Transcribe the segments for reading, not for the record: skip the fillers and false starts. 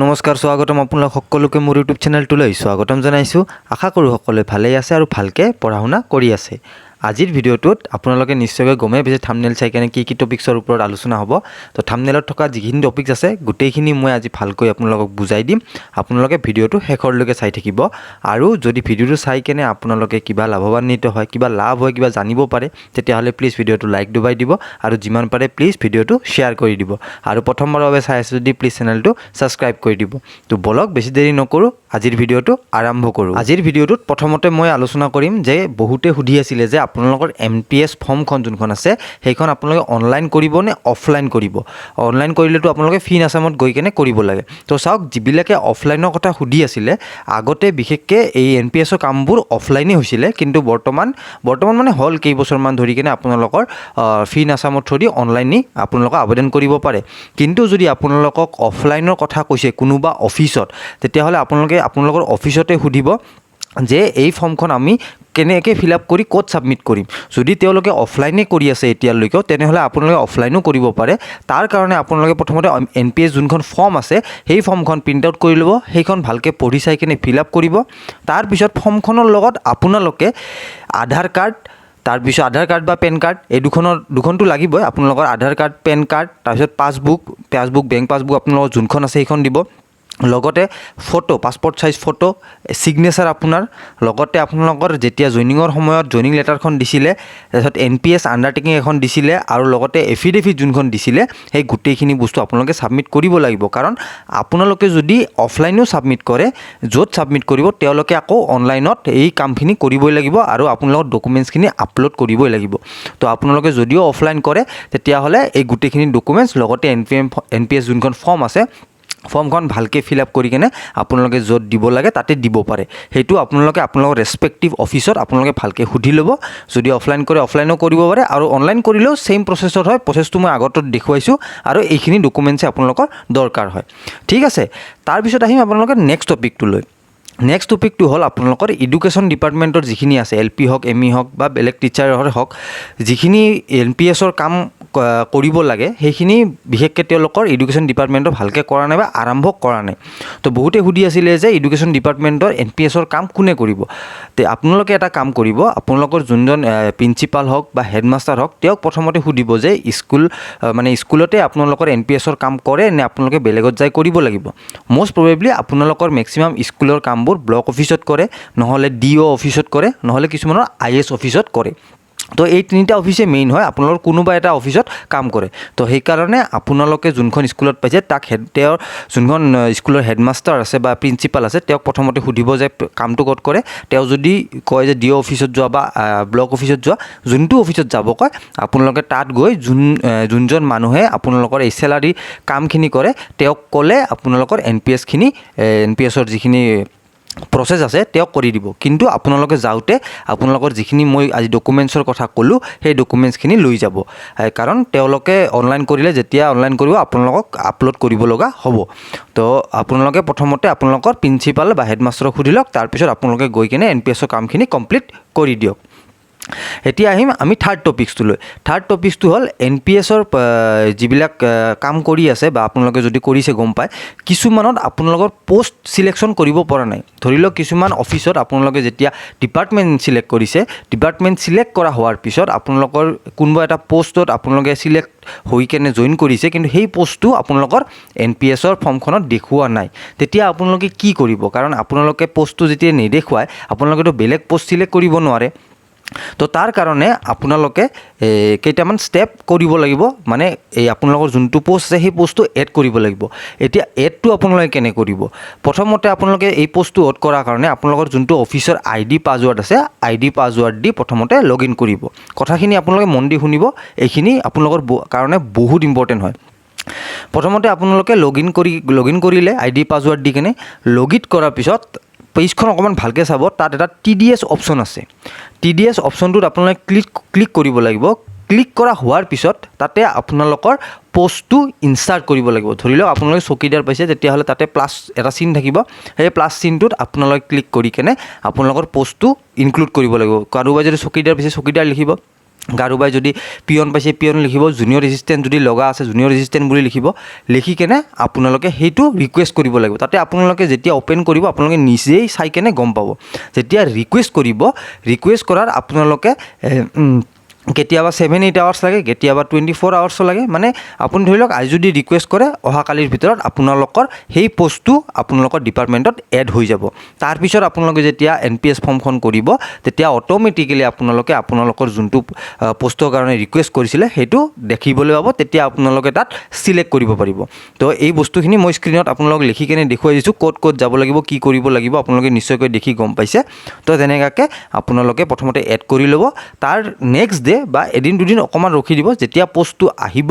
নমস্কাৰ, স্বাগতম আপোনালোক সকলোকে। মোৰ ইউটিউব চেনেলটোলৈ স্বাগতম জনাইছোঁ। আশা কৰোঁ সকলোৱে ভালেই আছে আৰু ভালকৈ পঢ়া শুনা কৰি আছে। আজিৰ ভিডিঅ'টোত আপোনালোকে নিশ্চয়কৈ গমেই পাইছে থামনেল চাই কেনে কি কি টপিক্সৰ ওপৰত আলোচনা হ'ব। তো থামনেলত থকা যিখিনি টপিক্স আছে, গোটেইখিনি মই আজি ভালকৈ আপোনালোকক বুজাই দিম। আপোনালোকে ভিডিঅ'টো শেষৰলৈকে চাই থাকিব আৰু যদি ভিডিঅ'টো চাই কেনে আপোনালোকে কিবা লাভান্বিত হয়, কিবা লাভ হয়, কিবা জানিব পাৰে, তেতিয়াহ'লে প্লিজ ভিডিঅ'টো লাইক দবাই দিব আৰু যিমান পাৰে প্লিজ ভিডিঅ'টো শ্বেয়াৰ কৰি দিব আৰু প্ৰথমবাৰৰ বাবে চাই আছে যদি প্লিজ চেনেলটো ছাবস্ক্ৰাইব কৰি দিব। তো ব'লক, বেছি দেৰি নকৰোঁ, আজিৰ ভিডিঅ'টো আৰম্ভ কৰোঁ। আজিৰ ভিডিঅ'টোত প্ৰথমতে মই আলোচনা কৰিম যে বহুতে সুধি আছিলে যে আপোনালোকৰ এনপিএছ ফৰ্মখন যোনখন আছে, সেইখন আপোনালোকে অনলাইন কৰিব নে অফলাইন কৰিব? অনলাইন কৰিলেতো আপোনালোকে ফিন আছামত গৈ কেনে কৰিব লাগে। তো চাওক, যিবিলাকে অফলাইনৰ কথা সুধি আছিলে, আগতে বিশেষকৈ এই এনপিএছৰ কামবোৰ অফলাইনেই হৈছিলে। কিন্তু বৰ্তমান বৰ্তমান মানে হ'ল কেইবছৰমান ধৰি কেনে আপোনালোকৰ ফিন আছামৰ থ্ৰু দি অনলাইনেই আপোনালোকে আবেদন কৰিব পাৰে। কিন্তু যদি আপোনালোকক অফলাইনৰ কথা কৈছে কোনোবা অফিচত, তেতিয়াহ'লে আপোনালোকে আপোনালোকৰ অফিচতে সুধিব যে এই ফৰ্মখন আমি কেনেকৈ ফিল আপ কৰি ক'ত ছাবমিট কৰিম। যদি তেওঁলোকে অফলাইনে কৰি আছে এতিয়ালৈকেও, তেনেহ'লে আপোনালোকে অফলাইনো কৰিব পাৰে। তাৰ কাৰণে আপোনালোকে প্ৰথমতে এনপিএছ যোনখন ফৰ্ম আছে, সেই ফৰ্মখন প্ৰিণ্ট আউট কৰি ল'ব। সেইখন ভালকৈ পঢ়ি চাই কেনে ফিল আপ কৰিব। তাৰপিছত ফৰ্মখনৰ লগত আপোনালোকে আধাৰ কাৰ্ড, তাৰপিছত আধাৰ কাৰ্ড বা পেন কাৰ্ড, এই দুখনটো লাগিবই। আপোনালোকৰ আধাৰ কাৰ্ড, পেন কাৰ্ড, তাৰপিছত পাছবুক, বেংক পাছবুক আপোনালোকৰ যোনখন আছে সেইখন দিব। লগতে photo, passport size photo, signature আপোনাৰ, লগতে আপোনালোকৰ যেতিয়া জইনিঙৰ সময়ত জইনিং লেটাৰখন দিছিলে, তাৰপিছত এনপিএছ আণ্ডাৰটেকিং এখন দিছিলে আৰু লগতে এফিডেভিট যোনখন দিছিলে, সেই গোটেইখিনি বস্তু আপোনালোকে ছাবমিট কৰিব লাগিব। কাৰণ আপোনালোকে যদি অফলাইনো ছাবমিট কৰে, য'ত ছাবমিট কৰিব তেওঁলোকে আকৌ অনলাইনত এই কামখিনি কৰিবই লাগিব আৰু আপোনালোকৰ ডকুমেণ্টছখিনি আপলোড কৰিবই লাগিব। তো আপোনালোকে যদিও অফলাইন কৰে, তেতিয়াহ'লে এই গোটেইখিনি ডকুমেণ্টছ, লগতে এনপিএছ যোনখন ফৰ্ম আছে, ফৰ্মখন ভালকৈ ফিল আপ কৰি কেনে আপোনালোকে য'ত দিব লাগে তাতে দিব পাৰে। সেইটো আপোনালোকে আপোনালোকৰ ৰেচপেক্টিভ অফিচত আপোনালোকে ভালকৈ সুধি ল'ব। যদি অফলাইন কৰে, অফলাইনো কৰিব পাৰে আৰু অনলাইন কৰিলেও ছেইম প্ৰচেছত হয়। প্ৰচেছটো মই আগতো দেখুৱাইছোঁ আৰু এইখিনি ডকুমেণ্টছে আপোনালোকৰ দৰকাৰ হয়। ঠিক আছে, তাৰপিছত আহিম আপোনালোকে নেক্সট টপিকটোলৈ। নেক্সট টপিকটো হ'ল আপোনালোকৰ এডুকেশ্যন ডিপাৰ্টমেণ্টৰ যিখিনি আছে, এলপি হওক, এমই হওক বা বেলেগ টিচাৰৰ হওক, যিখিনি এনপিএছৰ কাম কৰিব লাগে, সেইখিনি বিশেষকৈ তেওঁলোকৰ এডুকেশ্যন ডিপাৰ্টমেণ্টৰ ভালকৈ কৰা নাই বা আৰম্ভ কৰা নাই। তো বহুতে সুধি আছিলে যে এডুকেশ্যন ডিপাৰ্টমেণ্টৰ এনপিএছৰ কাম কোনে কৰিব? তে আপোনালোকে এটা কাম কৰিব, আপোনালোকৰ যোনজন প্ৰিন্সিপাল হওক বা হেডমাষ্টাৰ হওক, তেওঁক প্ৰথমতে সুধিব যে স্কুল মানে স্কুলতে আপোনালোকৰ এনপিএছৰ কাম কৰে নে আপোনালোকে বেলেগত যাই কৰিব লাগিব। মষ্ট প্ৰবেবলি আপোনালোকৰ মেক্সিমাম স্কুলৰ কামবোৰ ব্লক অফিচত কৰে, নহ'লে ডিঅ' অফিচত কৰে, নহ'লে কিছুমানৰ I S অফিচত কৰে। তো এই তিনিটা অফিচে মেইন হয়। আপোনালোকৰ কোনোবা এটা অফিচত কাম কৰে। তো সেইকাৰণে আপোনালোকে যোনখন স্কুলত পাইছে, তাক হেড তেওঁৰ যোনখন স্কুলৰ হেডমাষ্টাৰ আছে বা প্ৰিন্সিপাল আছে, তেওঁক প্ৰথমতে সুধিব যে কামটো ক'ত কৰে। তেওঁ যদি কয় যে ডিঅ' অফিচত যোৱা বা ব্লক অফিচত যোৱা, যোনটো অফিচত যাব কয়, আপোনালোকে তাত গৈ যোনজন মানুহে আপোনালোকৰ এই চেলাৰী কামখিনি কৰে, তেওঁক ক'লে আপোনালোকৰ এনপিএছখিনি, এনপিএছৰ যিখিনি প্ৰচেছ আছে, তেওঁক কৰি দিব। কিন্তু আপোনালোকে যাওঁতে আপোনালোকৰ যিখিনি মই আজি ডকুমেণ্টছৰ কথা ক'লোঁ, সেই ডকুমেণ্টছখিনি লৈ যাব। কাৰণ তেওঁলোকে অনলাইন কৰিলে, যেতিয়া অনলাইন কৰিব, আপোনালোকক আপলোড কৰিব লগা হ'ব। তো আপোনালোকে প্ৰথমতে আপোনালোকৰ প্ৰিন্সিপাল বা হেডমাষ্টাৰক সুধি লওক, তাৰপিছত আপোনালোকে গৈ কেনে এনপিএছৰ কামখিনি কমপ্লিট কৰি দিয়ক। এতিয়া আহিম আমি থাৰ্ড টপিক্সটোলৈ। থাৰ্ড টপিক্সটো হ'ল এনপিএছৰ যিবিলাক কাম কৰি আছে বা আপোনালোকে যদি কৰিছে গম পায়, কিছুমানত আপোনালোকৰ পষ্ট চিলেকশ্যন কৰিব পৰা নাই। ধৰি লওক, কিছুমান অফিচত আপোনালোকে যেতিয়া ডিপাৰ্টমেণ্ট চিলেক্ট কৰিছে, ডিপাৰ্টমেণ্ট চিলেক্ট কৰা হোৱাৰ পিছত আপোনালোকৰ কোনোবা এটা পষ্টত আপোনালোকে চিলেক্ট হৈ কেনে জইন কৰিছে, কিন্তু সেই পষ্টটো আপোনালোকৰ এনপিএছৰ ফৰ্মখনত দেখুওৱা নাই। তেতিয়া আপোনালোকে কি কৰিব? কাৰণ আপোনালোকে পষ্টটো যেতিয়া নেদেখুৱায়, আপোনালোকেতো বেলেগ পষ্ট চিলেক্ট কৰিব নোৱাৰে। তো তাৰ কাৰণে আপোনালোকে কেইটামান ষ্টেপ কৰিব লাগিব। মানে এই আপোনালোকৰ যোনটো পষ্ট আছে, সেই পষ্টটো এড কৰিব লাগিব। এতিয়া এডটো আপোনালোকে কেনেকৈ কৰিব? প্ৰথমতে আপোনালোকে এই পষ্টটো এড কৰাৰ কাৰণে আপোনালোকৰ যোনটো অফিচৰ আইডি পাছৱৰ্ড আছে, আইডি পাছৱৰ্ড দি প্ৰথমতে লগ ইন কৰিব। কথাখিনি আপোনালোকে মন দি শুনিব, এইখিনি আপোনালোকৰ কাৰণে বহুত ইম্পৰ্টেণ্ট হয়। প্ৰথমতে আপোনালোকে লগ ইন কৰিলে আইডি পাছৱৰ্ড দি কেনে, লগ ইন কৰাৰ পিছত পেজখন অকণমান ভালকৈ চাব। তাত এটা টিডিএছ অপশ্যন আছে। টিডিএছ অপশ্যনটোত আপোনালোকে ক্লিক ক্লিক কৰিব লাগিব। ক্লিক কৰা হোৱাৰ পিছত তাতে আপোনালোকৰ পষ্টটো ইনচাৰ্ট কৰিব লাগিব। ধৰি লওক, আপোনালোকে চকীদাৰ পাইছে, তেতিয়াহ'লে তাতে প্লাছ এটা চিন থাকিব। সেই প্লাছ চিনটোত আপোনালোকে ক্লিক কৰি কেনে আপোনালোকৰ পষ্টটো ইনক্লুড কৰিব লাগিব। কাৰোবাই যদি চকীদাৰ পাইছে, চকীদাৰ লিখিব। কাৰোবাই যদি পিয়ন পাইছে, পিয়ন লিখিব। জুনিয়ৰ এছিষ্টেণ্ট যদি লগা আছে, জুনিয়ৰ এছিষ্টেণ্ট বুলি লিখিব। লিখি কেনে আপোনালোকে সেইটো ৰিকুৱেষ্ট কৰিব লাগিব। তাতে আপোনালোকে যেতিয়া অ'পেন কৰিব, আপোনালোকে নিজেই চাই কেনে গম পাব। যেতিয়া ৰিকুৱেষ্ট কৰিব, ৰিকুৱেষ্ট কৰাৰ আপোনালোকে কেতিয়াবা 7-8 আৱাৰ্ছ লাগে, কেতিয়াবা 24 আৱাৰ্ছো লাগে। মানে আপুনি ধৰি লওক, আজি যদি ৰিকুৱেষ্ট কৰে, অহাকালিৰ ভিতৰত আপোনালোকৰ সেই পষ্টটো আপোনালোকৰ ডিপাৰ্টমেণ্টত এড হৈ যাব। তাৰপিছত আপোনালোকে যেতিয়া এনপিএছ ফৰ্মখন কৰিব, তেতিয়া অট'মেটিকেলি আপোনালোকে আপোনালোকৰ যোনটো পষ্টৰ কাৰণে ৰিকুৱেষ্ট কৰিছিলে, সেইটো দেখিবলৈ পাব। তেতিয়া আপোনালোকে তাত চিলেক্ট কৰিব পাৰিব। তো এই বস্তুখিনি মই স্ক্ৰীণত আপোনালোকক লিখি কেনে দেখুৱাই দিছোঁ, ক'ত ক'ত যাব লাগিব, কি কৰিব লাগিব। আপোনালোকে নিশ্চয়কৈ দেখি গম পাইছে। তো তেনেকুৱাকৈ আপোনালোকে প্ৰথমতে এড কৰি ল'ব। তাৰ নেক্সট ডে বা এদিন দুদিন অকণমান ৰখি দিব। যেতিয়া পষ্টটো আহিব,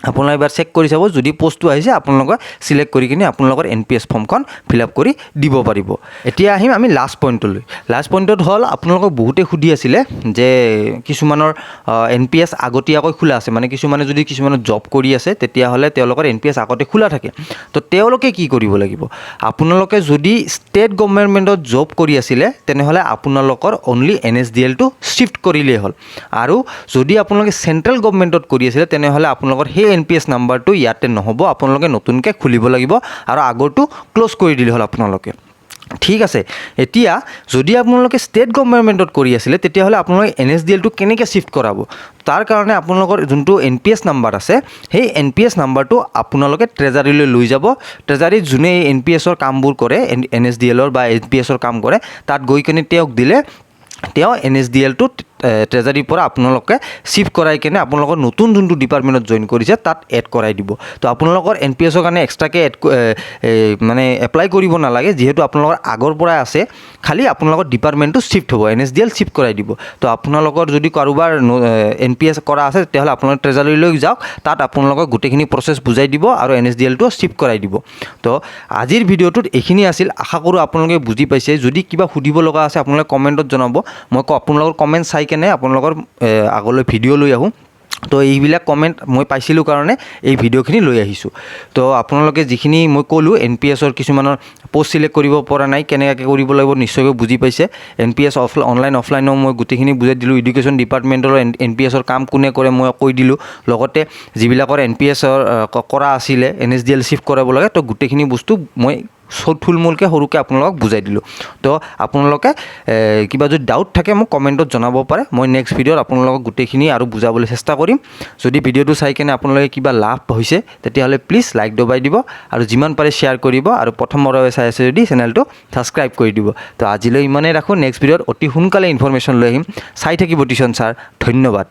আপোনালোকে এবাৰ চেক কৰি চাব। যদি পষ্টটো আহিছে, আপোনালোকে চিলেক্ট কৰি কিনে আপোনালোকৰ এনপিএছ ফৰ্মখন ফিল আপ কৰি দিব পাৰিব। এতিয়া আহিম আমি লাষ্ট পইণ্টলৈ। লাষ্ট পইণ্টত হ'ল, আপোনালোকক বহুতে সুধি আছিলে যে কিছুমানৰ এনপিএছ আগতীয়াকৈ খোলা আছে। মানে কিছুমানে যদি কিছুমানৰ জব কৰি আছে, তেতিয়াহ'লে তেওঁলোকৰ এনপিএছ আগতে খোলা থাকে। তো তেওঁলোকে কি কৰিব লাগিব? আপোনালোকে যদি ষ্টেট গভৰ্ণমেণ্টত জব কৰি আছিলে, তেনেহ'লে আপোনালোকৰ অনলি এনএছডিএলটো শ্বিফ্ট কৰিলেই হ'ল। আৰু যদি আপোনালোকে চেণ্ট্ৰেল গভৰ্ণমেণ্টত কৰি আছিলে, তেনেহ'লে আপোনালোকৰ সেই এনপিএছ নাম্বাৰটো ইয়াতে নহ'ব, আপোনালোকে নতুনকৈ খুলিব লাগিব আৰু আগৰটো ক্ল'জ কৰি দিলে হ'ল আপোনালোকে। ঠিক আছে। এতিয়া যদি আপোনালোকে ষ্টেট গভৰ্ণমেণ্টত কৰি আছিলে, তেতিয়াহ'লে আপোনালোকে এনএছডিএলটো কেনেকৈ শ্বিফ্ট কৰাব? তাৰ কাৰণে আপোনালোকৰ যোনটো এনপিএছ নাম্বাৰ আছে, সেই এনপিএছ নাম্বাৰটো আপোনালোকে ট্ৰেজাৰীলৈ লৈ যাব। ট্ৰেজাৰীত যোনে এই এনপিএছৰ কামবোৰ কৰে, এনএছডিএলৰ বা এনপিএছৰ কাম কৰে, তাত গৈ কিনে তেওঁক দিলে তেওঁ এনএছডিএলটো ট্ৰেজাৰীৰ পৰা আপোনালোকে শ্বিফ্ট কৰাই কেনে আপোনালোকৰ নতুন যোনটো ডিপাৰ্টমেণ্টত জইন কৰিছে, তাত এড কৰাই দিব। তো আপোনালোকৰ এনপিএছৰ কাৰণে এক্সট্ৰাকৈ এড মানে এপ্লাই কৰিব নালাগে, যিহেতু আপোনালোকৰ আগৰ পৰাই আছে। খালি আপোনালোকৰ ডিপাৰ্টমেণ্টটো শ্বিফ্ট হ'ব, এনএছডিএল শ্বিফ্ট কৰাই দিব। তো আপোনালোকৰ যদি কাৰোবাৰ এনপিএছ কৰা আছে, তেতিয়াহ'লে আপোনালোকে ট্ৰেজাৰীলৈ যাওক। তাত আপোনালোকক গোটেইখিনি প্ৰচেছ বুজাই দিব আৰু এনএছডিএলটো শ্বিফ্ট কৰাই দিব। তো আজিৰ ভিডিঅ'টোত এইখিনি আছিল। আশা কৰোঁ আপোনালোকে বুজি পাইছে। যদি কিবা সুধিব লগা আছে, আপোনালোকে কমেণ্টত জনাব। মই আপোনালোকৰ কমেণ্ট চাই কেনে আপোনালোকৰ আগলৈ ভিডিঅ' লৈ আহোঁ। তো এইবিলাক কমেণ্ট মই পাইছিলোঁ কাৰণে এই ভিডিঅ'খিনি লৈ আহিছোঁ। তো আপোনালোকে যিখিনি মই ক'লোঁ, এনপিএছৰ কিছুমানৰ পষ্ট চিলেক্ট কৰিব পৰা নাই, কেনেকৈ কৰিব লাগিব, নিশ্চয়কৈ বুজি পাইছে। এনপিএছ অনলাইন, অফলাইনো মই গোটেইখিনি বুজাই দিলোঁ। এডুকেশ্যন ডিপাৰ্টমেণ্টৰ এনপিএছৰ কাম কোনে কৰে, মই কৈ দিলোঁ। লগতে যিবিলাকৰ এনপিএছৰ কৰা আছিলে, এনএছডিএল শ্বিফ্ট কৰাব লাগে। তো গোটেইখিনি বস্তু মই থুলমূলকৈ সৰুকৈ আপোনালোকক বুজাই দিলোঁ। তো আপোনালোকে কিবা যদি ডাউট থাকে, মোক কমেণ্টত জনাব পাৰে। মই নেক্সট ভিডিঅ'ত আপোনালোকক গোটেইখিনি আৰু বুজাবলৈ চেষ্টা কৰিম। যদি ভিডিঅ'টো চাই কেনে আপোনালোকে কিবা লাভ হৈছে, তেতিয়াহ'লে প্লিজ লাইক দবাই দিব আৰু যিমান পাৰে শ্বেয়াৰ কৰিব। আৰু প্ৰথমবাৰৰ বাবে চাই আছে যদি, চেনেলটো ছাবস্ক্ৰাইব কৰি দিব। তো আজিলৈ ইমানেই ৰাখোঁ। নেক্সট ভিডিঅ'ত অতি সোনকালে ইনফৰমেশ্যন লৈ আহিম। চাই থাকিব টিউশ্যন ছাৰ। ধন্যবাদ।